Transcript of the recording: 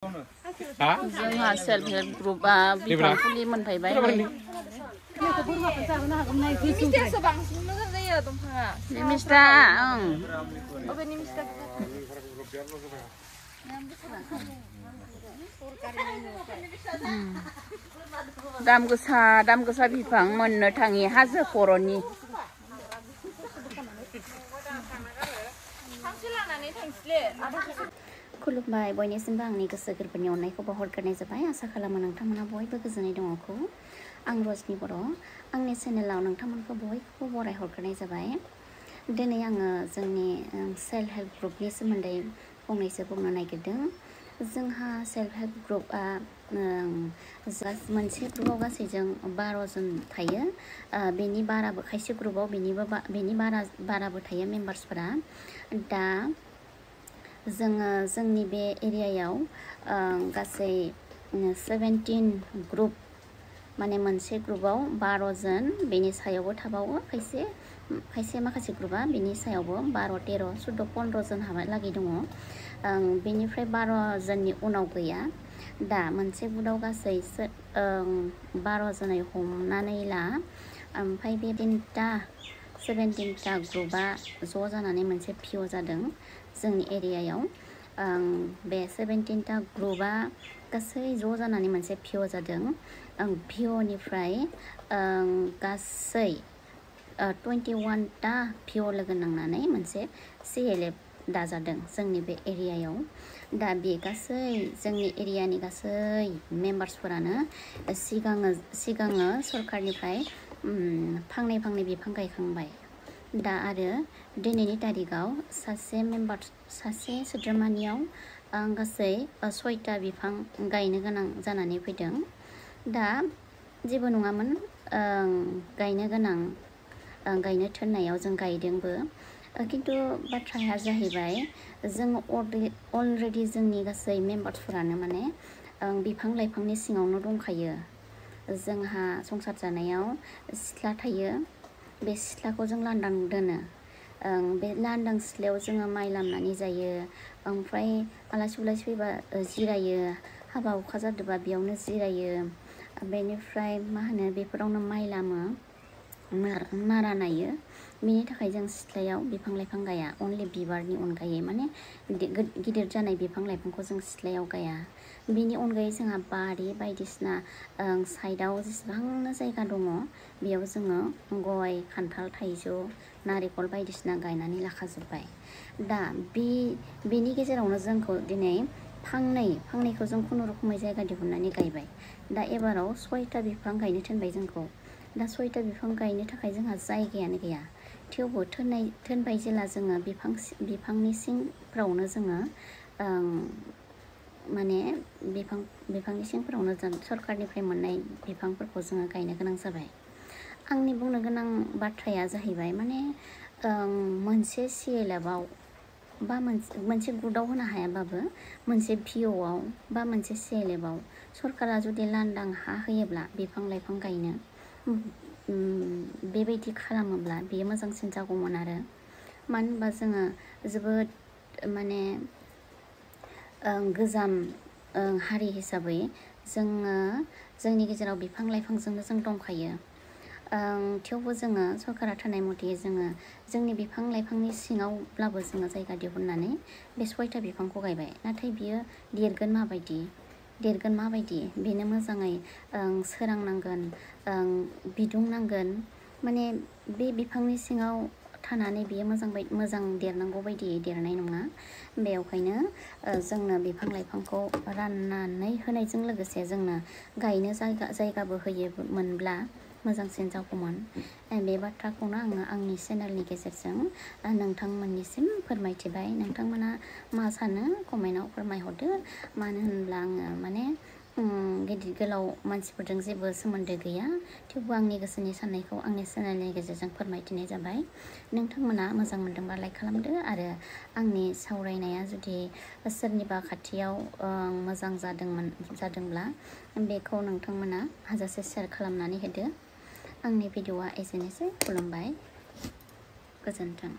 जोंहा self help ग्रुपआ बिफां फुलि मोनफैबाय निमिस्टा दाम गोसा बिफां मोननो थाङि हाजो खर'नि खुलुमबाय बयनिसिमबो आंनि गोसो गोरबोनि अननायखौ बावहरग्रोनाय जाबाय आसा खालामो नोंथांमोना बयबो गोजोनै दङखौ आं रजनि बर' आंनि चेनेलाव नोंथांमोनखौ बयखौबो बराय हरग्रोनाय जाबाय दिनै आङो जोंनि सेल्फ हेल्प ग्रुपनि सोमोन्दै फंनैसो बुंनो नागिरदों जोंहा सेल्फ हेल्प ग्रुपआ मोनसे ग्रुपआव गासैजों 12 जन थायो बेनि बाराबो खायसे ग्रुपआव बेनि बाराबो थायो मेम्बार्सफोरा दा जोङो जोंनि बे एरियायाव गासै 17 ग्रुप माने मोनसे ग्रुपआव 12 जन बेनि सायावबो थाबावो खायसे माखासे ग्रुपआ बेनि सायावबो 12, 13, 14, 15 जन हालागै दङ बेनिफ्राय 12 जननि उनाव गैया दा मोनसे ग्रुपआव गासै 12 जनै हमनानै ला ओमफ्राय बे 17टा ग्रुपआ ज' जानानै मोनसे पिअ जादों जोंनि एरियायाव बे 17टा ग्रुपआ गासै ज' जानानै मोनसे पिअ जादों पिअनिफ्राय गासै 21टा पिअ लोगो नांनानै मोनसे CLF दाजादों जोंनि बे एरियायाव दा बे गासै जोंनि एरियानि गासै मेम्बार्सफोरानो सिगाङो सरकारनिफ्राय फांनै बिफां गायखांबाय दा आरो दिनैनि तारिखाव सासे सोद्रोमानियाव गासै 6टा बिफां गायनो गोनां जानानै फैदों दा जेबो नङामोन गायनो थिननायाव जों गायदोंबो किन्तु बाथ्राया जाहैबाय जों अलरेडि जोंनि गासै मेम्बार्सफोरानो माने बिफां लाइफांनि सिङावनो दंखायो जोंहा संसार जानायाव सिथ्ला थायो बे सिथ्लाखौ जों लांदां दोनो बे लांदां सिथ्लायाव जोङो माइ लामनानै जायो ओमफ्राय आलासि फैबा जिरायो हाबा हुखा जादोंबा बेयावनो जिरायो बेनिफ्राय मा होनो बेफोरावनो माइ लामो मारा नायो बेनि थाखाय जों सिथ्लायाव बिफां लाइफां गाया अनलि बिबारनि अनगायै माने गिदिर जानाय बिफां लाइफांखौ जों सिथ्लायाव गाया बेनि अनगायै जोंहा बारि बायदिसिना साइडआव जेसेबांनो जायगा दङ बेयाव जोङो गय खान्थाल थाइजौ नारेंखल बायदिसिना गायनानै लाखाजोब्बाय दा बेनि गेजेरावनो जोंखौ दिनै फांनैखौ जों खुनुरुखुमै जायगा दिहुननानै गायबाय दा एबाराव 6टा बिफां गायनो थिनबाय जोंखौ दा 6टा बिफां गायनो थाखाय जोंहा जायगायानो गैया थेवबो थिनबाय जेला जोङो बिफांनि सिंफ्रावनो जोङो माने बिफांनि सिंफोरावनो जों सरकारनिफ्राय मोननाय बिफांफोरखौ जोङो गायनो गोनां जाबाय आंनि बुंनो गोनां बाथ्राया जाहैबाय माने मोनसे CLFआव बा मोनसे ग्रुपआव होनो हायाबाबो मोनसे पिअआव बा मोनसे CLFआव सरकारा जुदि लांदां हा होयोब्ला बिफां लाइफां गायनो बेबायदि खालामोब्ला बेयो मोजांसिन जागौमोन आरो मानो होनबा जोङो जोबोद माने गोजाम हारि हिसाबै जोङो जोंनि गेजेराव बिफां लाइफांजोंनो जों दंखायो थेवबो जोङो सरकारा थोनाय मथे जोङो जोंनि बिफां लाइफांनि सिङावब्लाबो जोङो जायगा दिहुननानै बे 6टा बिफांखौ गायबाय नाथाय बियो देरगोन माबायदि बेनो मोजाङै सोरां नांगोन बिदुं नांगोन माने बे बिफांनि सिङाव थानानै बियो मोजां देरनांगौ बायदियै देरनाय नङा बेवहायनो जोंनो बिफां लाइफांखौ राननानै होनायजों लोगोसे जोंनो गायनो जायगाबो होयोमोनब्ला मोजांसिन जागौमोन बे बाथ्राखौनो आङो आंनि चेनेलनि गेजेरजों नोंथांमोननिसिम फोरमायथिबाय नोंथांमोना मा सानो कमेन्टआव फोरमायहरदो मानो होनब्ला आङो माने गिदिर गोलाव मानसिफोरजों जेबो सोमोन्दो गैया थेवबो आंनि गोसोनि साननायखौ आंनि चेनेलनि गेजेरजों फोरमायथिनाय जाबाय नोंथांमोना मोजां मोनदोंबा लाइक खालामदो आरो आंनि सावरायनाया जुदि सोरनिबा खाथियाव मोजां जादोंब्ला बेखौ नोंथांमोना हाजासे शेयार खालामनानै होदो आंनि भिडिअआ एसेनोसै खुलुमबाय गोजोन्थों।